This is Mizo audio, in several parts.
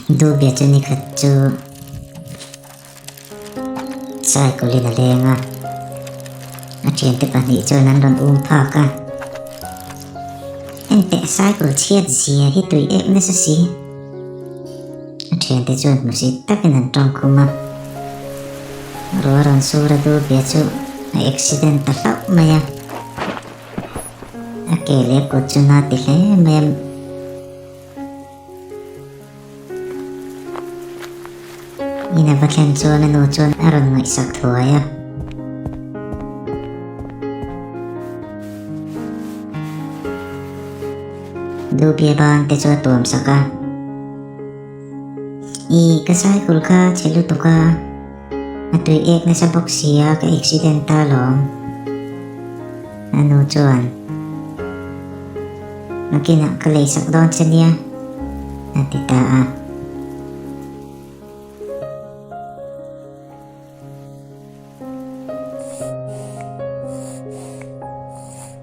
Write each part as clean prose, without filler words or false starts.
Dubia chu nikhat chu cycle in a leng a, a thiante pahnih chuan an rawn um phak a. Enteh cycle chhiat zia hi tui ek nasa si. A thiante chuan hmusit takin an tawng khum a. Ruah rawn sur a Dubia chu a accident ta hlauh mai a. A ke leh kut chu na ti hle mai a. In a va thlen chuan a nu chuan a rawn ngaihsak thuai a. Dubia ban te chu a tuam sak a. I ka cycle kha chhe lutuk a, a tui ek nasa bawk sia ka accident ta alawm. A nu chuan. Nakinah ka lei sak dawn che nia, a ti ta a.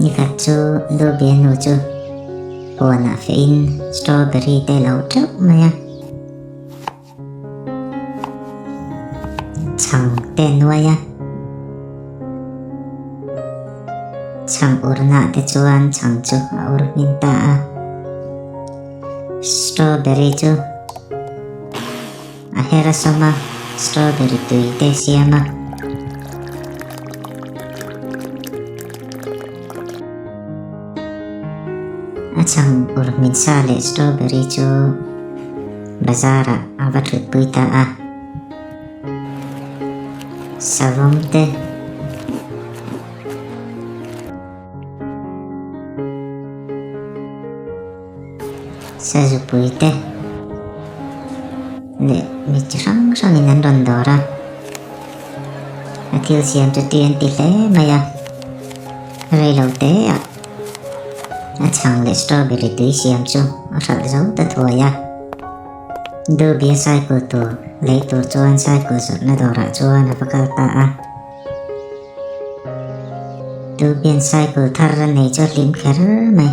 Nikhat chu Dubia nu chu huanah fehin strawberry te a lo teuh mai a. Chhang te nuai a, chhang urna te chuan chhang chu a ur hmin ta a, strawberry chu a her a sawm a, strawberry tui te a siam a. A chhang ur hmin sa leh strawberry chu. Bazar ah a va thut pui ta a, savawm te, sazupui te leh mi chi hrang hrang in an rawn dawr a, a thil siam chu tui an ti hle mai a, reilo te ah. A chhang leh strawberry tui siam chu a hralh zo ta thuai a. Dubia cycle tur lei tur chuan cycle zawrhna dawrah chuan a va kal ta a. Dubian cycle thar a nei chu a hlim kher mai.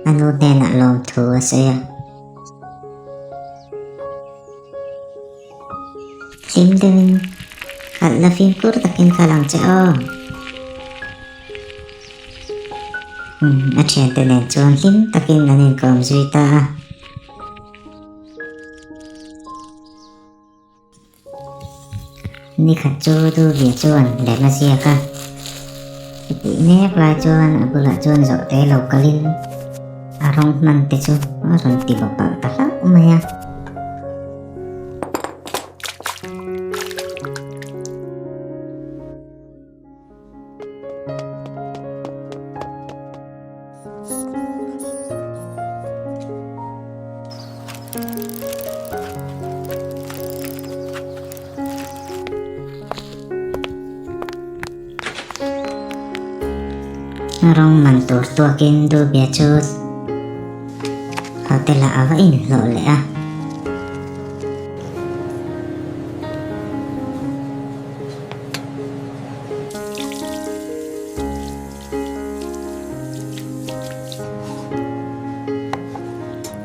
A nu hnenah lawmthu a sawi a. Hlim deuhin khalh la fimkhur takin khalh ang che aw. A thiante nen chuan hlim takin an inkawm zui ta a. Nikhat chu Duvia chuan lem a ziak a. Chutih mek lai chuan a bulah chuan zawhte lo kalin a rawng hman te chu a rawn ti bawk palh ta hlauh mai a. Rawng man tur tuakin Dubia chu hotel ah a va inhlawh leh a.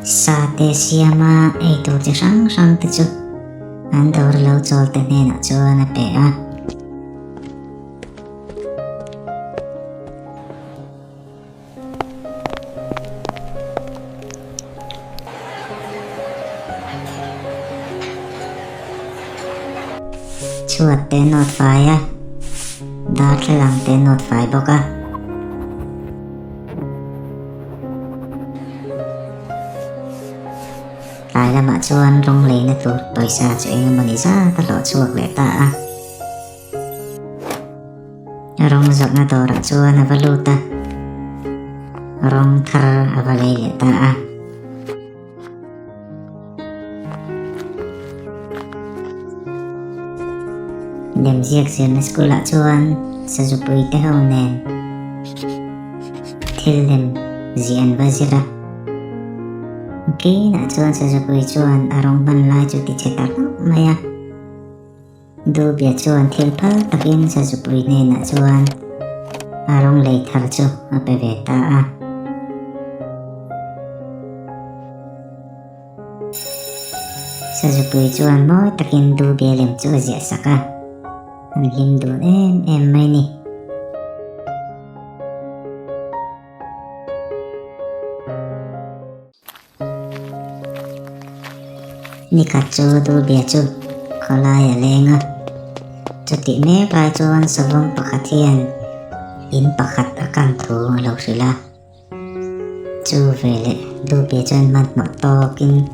Sa te siama ei tur chi hrang hrang te chu an dawr lo chawl te hnenah chuan a pe a. Chhuat te nawt fai a, darthlalang te nawt fai bawk a. Tlai lamah chuan rawng leina tur pawisa chu eng emawni zat a hlawh chhuak leh ta a. Rawng zawrhna dawrah chuan a va lut a, rawng thar a va lei leh ta a. Lemziak zirna school ah chuan sazupui te ho nen thil lem zih an va zir a. Kinah chuan sazupui chuan a rawng hman lai chu ti chhe ta hlauh mai a. Dubia chuan thil phal takin Sazupui hnenah chuan a rawng lei thar chu a pe ve ta a. Sazupui chuan mawi takin Dubia lem chu a ziah sak a, an hlim dun em em mai ni. Nikhat chu Dubia chu khawlai a leng a, chutih mek lai chuan savawm pakhat hian in pakhat a kan thu a lo hrilh a. Chu veleh Dubia chuan hmanhmawh tawkin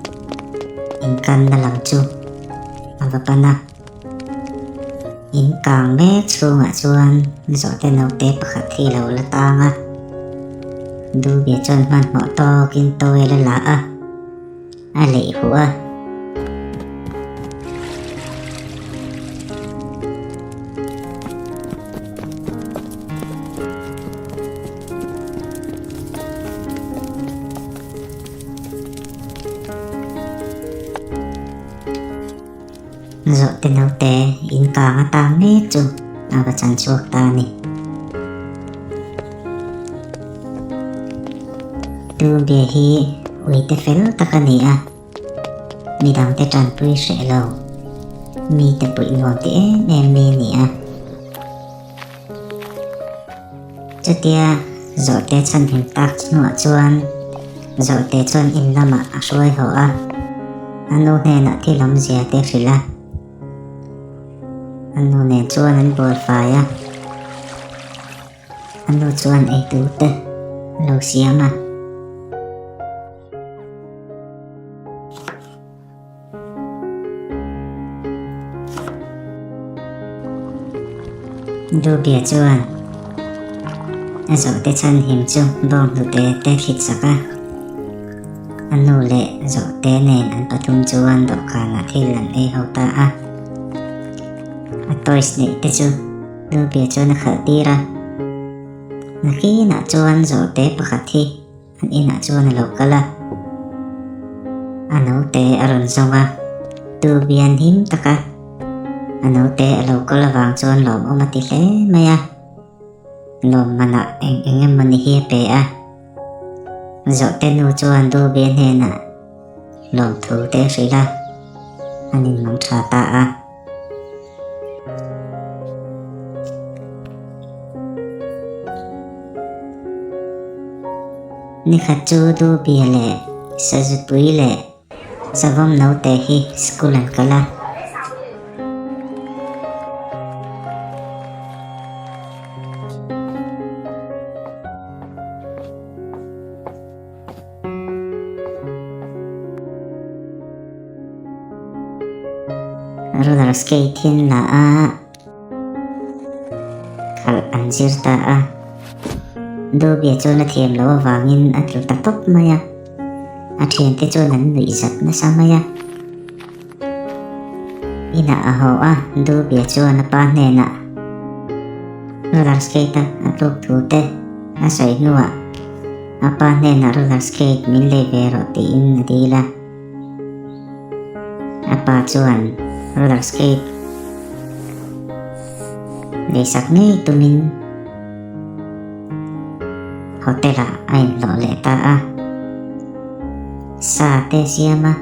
inkanna lam chu a va pan a. In kang mek chhungah chuan zawhte naute pakhat hi a lo la tang a. Dubia chuan hmanhmawh tawkin towel a la a, a leih huh a. Zawhte naute in kang atang mek chu a va chan chhuak ta a ni. Tubia hi uite fel tak a ni a, midangte tanpui hreh lo, mite puih nuam ti em em mi a ni a. Chutia zawhte chhanhim tak hnuah chuan zawhte chuan in lamah a hruai haw a, a nu hnenah thil awmzia te hrilh a. A nu nen chuan an bual fai a, a nu chuan eitur te a lo siam a. Dubia chuan a zawhte chhanhim chu bawnghnute te thlit sak a, a nu leh zawhte nen an pathum chuan dawhkanah thil an ei ho ta a. A toys neih te chu Dubia chuan a khalh tir a, nakinah chuan zawhte pakhat hi An inah chuan a lo kal a, a naute a rawn zawng a, Tubian him taka a naute a lo kal avang chuan lawmawm a ti hle mai a, lawmmanah eng eng emaw ni hi a pe a. Zawhte nu chuan Dubia hnenah lawmthu te a hrilh a, an inmang tha ta a. Nikhat chu Dubia leh Sazupui leh Savawm naute hi school an kal a. Roller skate hi an la a, khalh an zir ta a. Dubia chuan a thiam loh avangin a tlu ta tawp mai a, a thiante chuan an nuih zat nasa mai a. Inah a haw a, Dubia chuan a pa hnenah roller skate a a tluk thu te a sawi hnuah a pa hnenah roller skate min lei ve rawh tiin a dil a. A pa chuan roller skate leisak ngei tumin hotel ah a inhlawh leh ta a, sa te a siam a.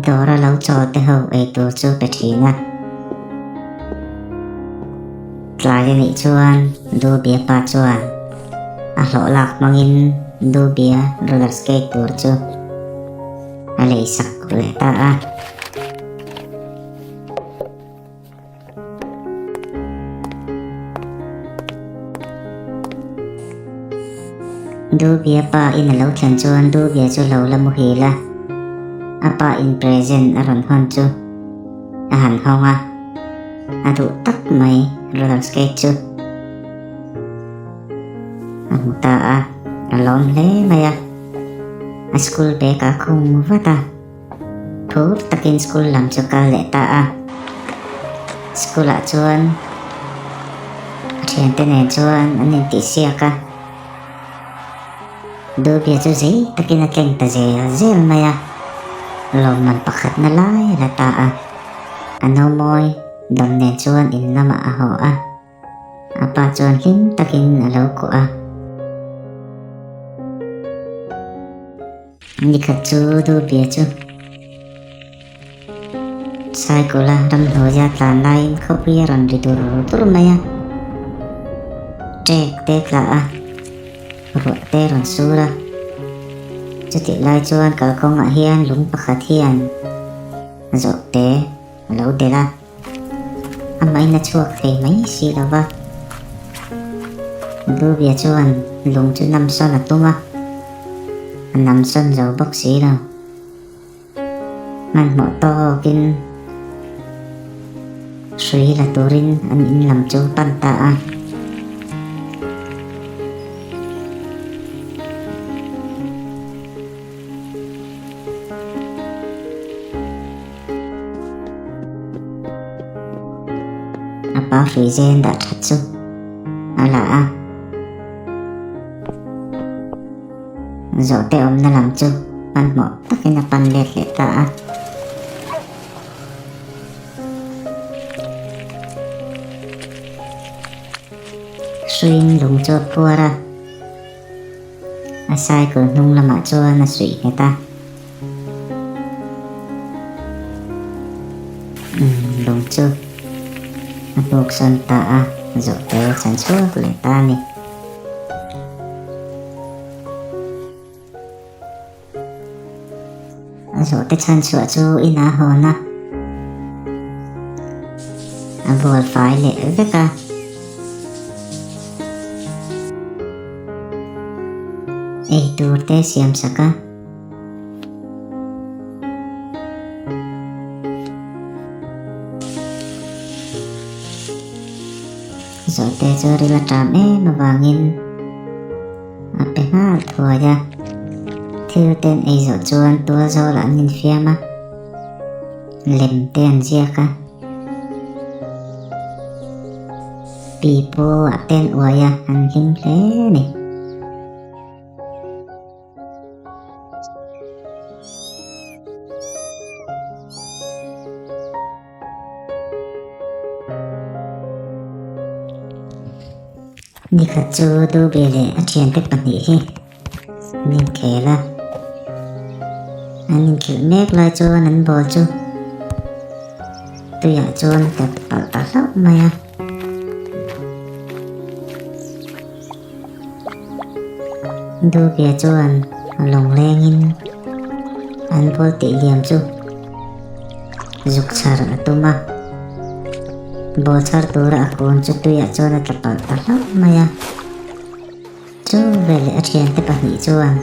Dawra lo chaw te ho ei tur chu pe thin a. Tlai a nih chuan Dubia pa chuan a hlawh lak hmangin Dubia roller skate tur chu a lei sak leh ta a. Dubia pa in a lo thlen chuan Dubia chu lo la muhil a, a pa in present a rawn hawn chu a han hawng a, a duh tak mai roller skate chu a hmu ta a, a lawm hle mai a, a school bag a khung vat a. Phur takin school lam chu kal leh ta a. School ah chuan a thiante nen chuan an intihsiak a. Dubia chu zei takin a tleng ta zel zel mai a, lawmman pakhatna lai a la ta a. A nomawi dawm nen chuan in lamah a haw a, a pa chuan hlim takin a lo kuah a. Nikhat chu Dubia chu Cycle a ramhnuaia tlan laiin khawpui a rawn ri dur dur mai a, ṭek te tla a, ruah te rawn sur a. Chutih lai chuan kalkawngah hian lung pakhat hian zawh te a lo delh a, amahin a chhuak thei mai si lo va. Dubia chuan lung chu namsawn a tum a, a namsawn zo bawk si lo. Hmanhmawh tawkin hrui la turin an in lam chu pan ta a. A pa hrui zen dah that chu a la a. Zawhte awmna lam chu hmanhmawh takin a pan let leh ta a. Hruiin lung chu a phuar a, a cycle hnung lamah chuan a suih nghet a. Lung chu a hnuk sawn ta a, zawhte a chan chhuak leh ta a ni. A zawhte chhan chhuah chu inah hawn a, a bual fai leh vek a. Eitur te siam sak a. Zawhte chu ril a ṭam em avangin a pe nghal thuai a, thil te an ei zawh chuan tual zawlah an infiam a, lem te an ziak a, pi pu ah te an uai a, an hlim hle a ni. Nikhat chu Dube leh a thiante pahnih hi an inkhel a, an inkhelh mek lai chuan an ball chu tuiah chuan a tap palh ta hlauh mai a. Dubia chuan a lawng lengin an ball tih liam chu zuk chhar a tum a, ball chhar tura a kun chu tuiah chuan a tla palh ta hlauh mai a. Chu veleh a thiante pahnih chuan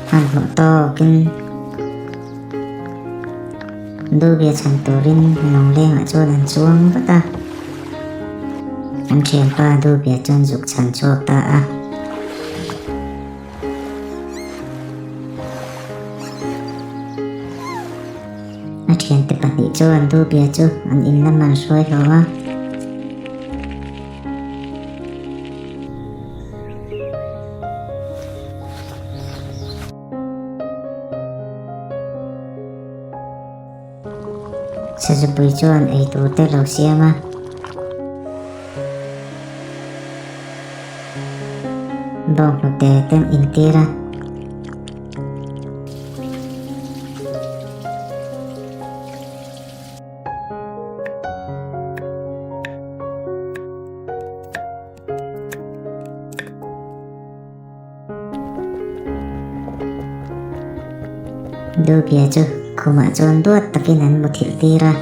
hmanhmawh tawkin Dubia chhan turin lawng lengah chuan an chuang vat a. An thianpa Dubia chuan zuk chhan chhuak ta a. A thiante pahnih chuan Dubia chu an in lam an hruai hlawh a. Sazupui chuan eitur te lo siam a. Bawnghnute te an intir a. Dubia chu khumah chuan duat takin an muthilh tir a.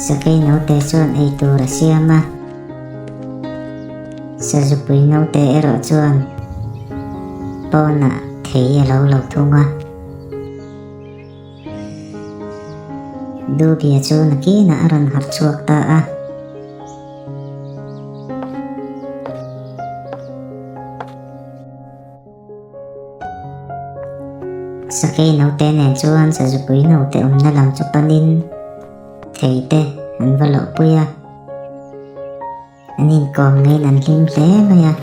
Sakei naute chuan eitur a siam a. Sazupui naute erawh chuan pawnah thei a lo lo thung a. Dubia chu nakinah a rawn harh chhuak ta a. Sakei naute nen chuan sazupui naute awmna lam chu panin thei te an va lohpui a. An inkawm ngeiin an hlim hle mai a.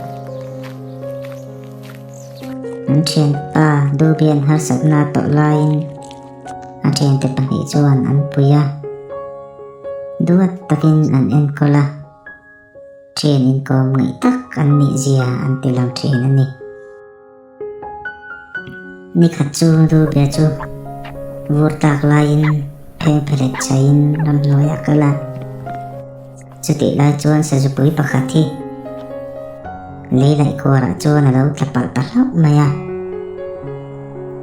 An thianpa Dubian harsatna a tawh laiin a thiante pahnih chuan an pui a, duat takin an enkawl a, thian inkawm ngaih tak an nih zia an ti lang thin a ni. Nikhat chu Dubia chu vur tak laiin phengphelet chhaiin ramhnuai a kal a. Chutih lai chuan sazupui pakhat hi lei laih kuarah chuan a lo tla palh ta hlauh mai a.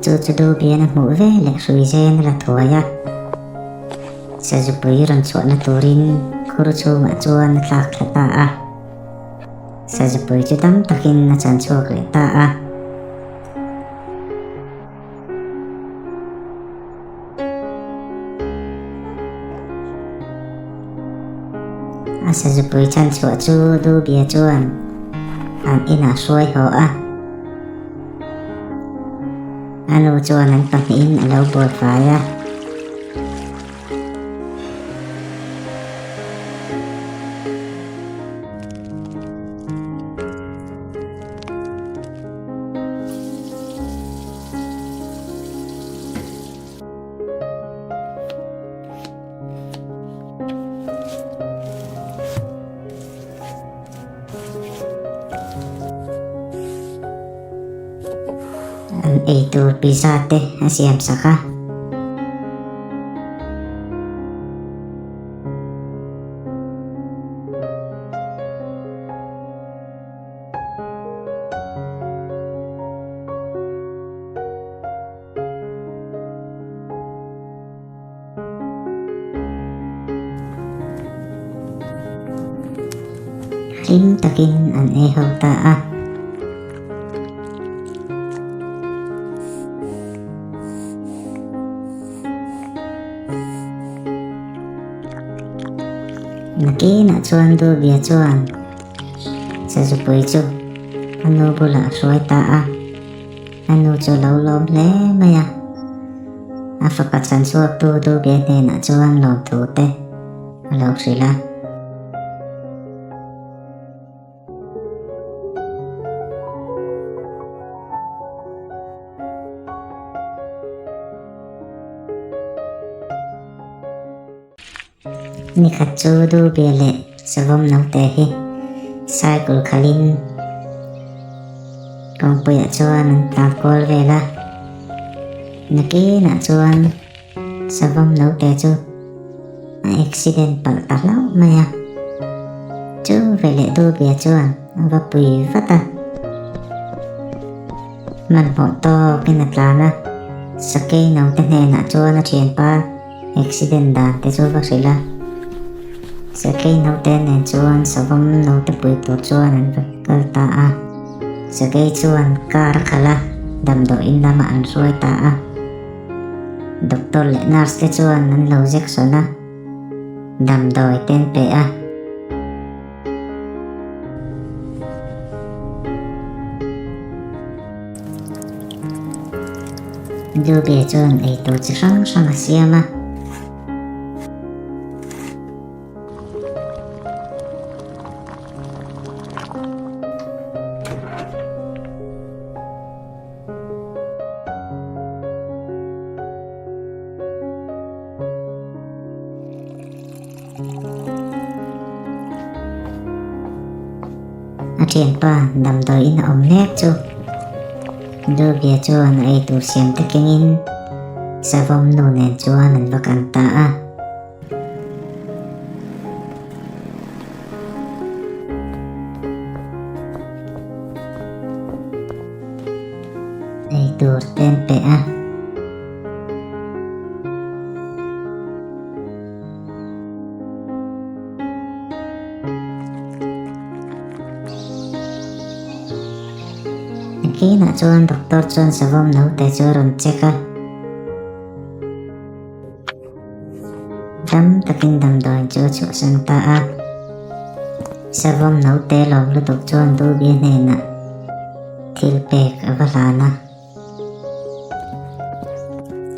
Chu chu Dubian a hmuh ve leh hrui zen a la thuai a. Sazupui rawn chhuahna turin khur chhungah chuan a thlak thla ta a. Sazupui chu tam takin a chan chhuak leh ta a. A sazupui chhanchhuah chu Dubia chuan an inah hruai haw a. A nu chuan an pahnihin a lo buai fai a. An eitur pizza te a siam sak a. Hlim takin an ei ho ta a. Nakinah chuan Dubia chuan Sazupui chu a nu bulah a hruai ta a. A nu chu a lo lawm hle mai a, a fapa chhan chhuaktu Dubia hnenah chuan lawmthu te a lo hrilh a. Nikhat chu Dubia leh Savawm naute hi cycle khalhin kawngpuiah chuan an tlan kual vel a. Nakinah chuan Savawm naute chu a accident palh ta hlauh mai a. Chu veleh Dubia chuan a va pui vat a. Hmanhmawh tawkin a tlan a, Sakei naute hnenah chuan a thianpa Accident dan te chu va hrilh a, Sakei naute nen chuan savawm naute pui tur chuan an va kal ta a. Sakei chuan car a khalh a, damdawiin lamah an hruai ta a. Doctor leh nurse te chuan an lo zek sawn a, damdawi te an pe a. Dubia chuan eitur chi hrang hrang a siam a. A thianpa damdawiin a awm mek chu Dubia chuan a eitur siam te kengin Savawm nu nen chuan an va kan ta a. Eitur te an pe a. Nakinah chuan doctor chuan savawm naute chu a rawn check a, dam takin damdawiin chu a chhuahsan ta a. Savawm naute lawm lutuk chuan Dubia hnenah thil pek a va hlan a.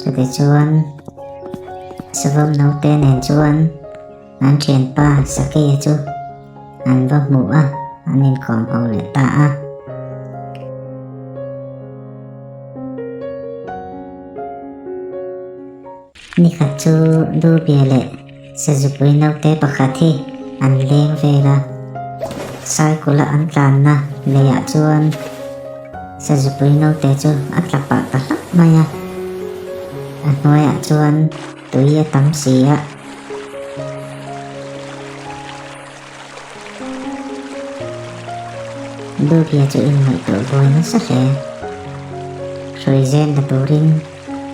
Chutichuan Savawm naute nen chuan an thianpa Sakeia chu an va hmuh a, an inkawm ho leh ta a. Nikhat chu Dubia leh Sazupui naute pakhat hi an leng vel a, cycle a an tlanna leiah chuan Sazupui naute chu a tla pah ta hlauh mai a, a hnuaiah chuan tui a tam si a. Dubia chu inngaihtuah buai nasa hle. Hruai zel la turin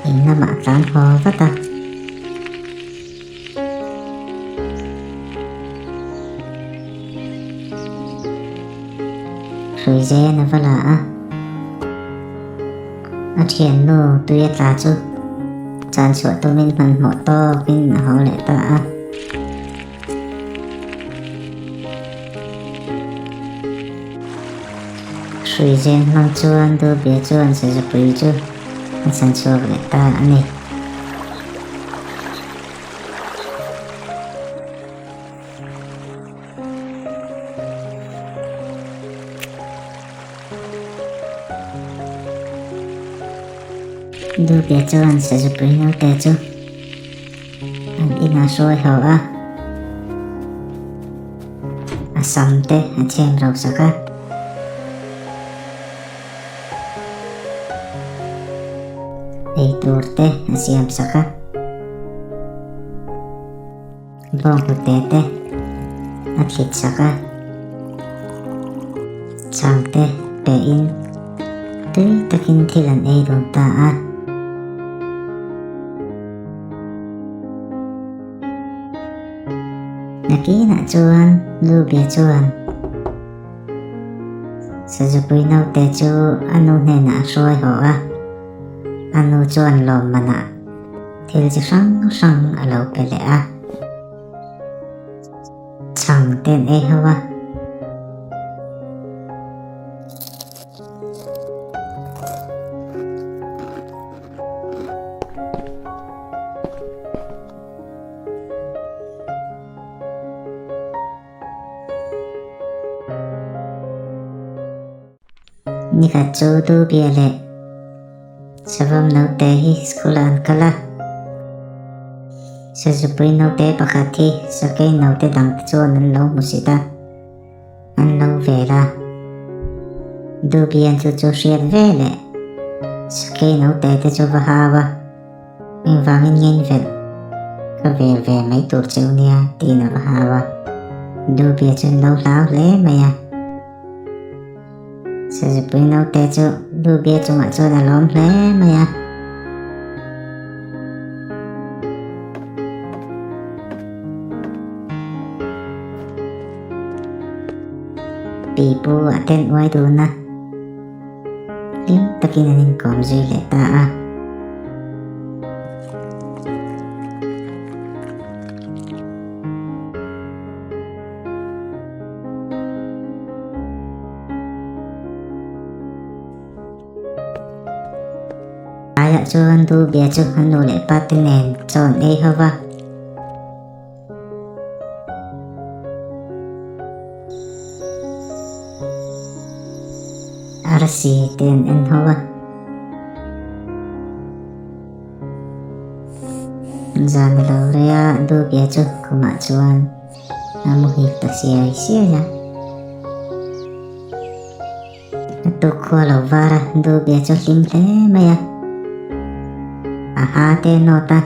in lamah a tlan haw vat a. Hruai zen a va la a. A thiannu tui a tla chu chan chhuah tumin hmanhmawh tawkin a haw leh ta a. Hrui zen hmang chuan Dubia chuan Sazupui chu a chhan chhuak leh ta a ni. Dubia chuan Sazupui naute chu An inah hruai ho a, a sam te a chhem ro sak a. Ei tur te a siam sak a. Bawnghnute te a thlit sak a. Chhang te pe in tui takin thil an ei dun ta a. Nakinah chuan Lubia chuan Sazupui naute chu a nu hnenah a hruai haw a, a nu chuan lawmmanah thil chi hrang hrang a lo pe leh a. Chhang te an ei ho a. Nikhat chu Dubia leh Savam naute hi school ah an kal a. Sazupui naute pakhat hi sakei naute dangte chuan an lo hmu sit a. An lo vel a. Dubian chu chu hriat ve leh sakei naute te chu va hau a. Engvangin nge in velh? Ka vel ve mai tur cheu nia tiin a va hau a. Dubia chu an lo hlau hle mai a. Sazupui naute chu Dubia chungah chuan a lawm hle mai a. Pipu a ten uai dun a, hlim takin an inkawm zui leh ta a. Tlaiah chuan Dubia chu a nu leh pa te nen chaw an ei ho va. Arsi te an en ho a. Zan a lo rei a, Dubia chu khumah chuan a muhil ta siai siai a. A tuk khua lo var a, Dubia chu hlim hle mai a. A ha te nawt a.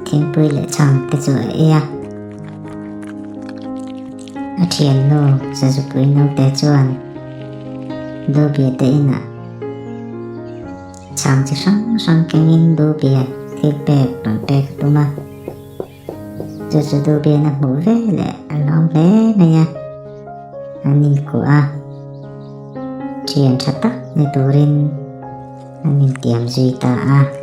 Thingpui leh chhang te chu a ei a. A thiannu Sazupui naute chuan Dubia te inah chhang chi hrang hrang kengin Dubia thil pek rawn pek a tum a. Chu chu Dubian a hmuh ve leh a lawm hle mai a, an inkuah a, thian tha tak ni turin an intiam zui ta a.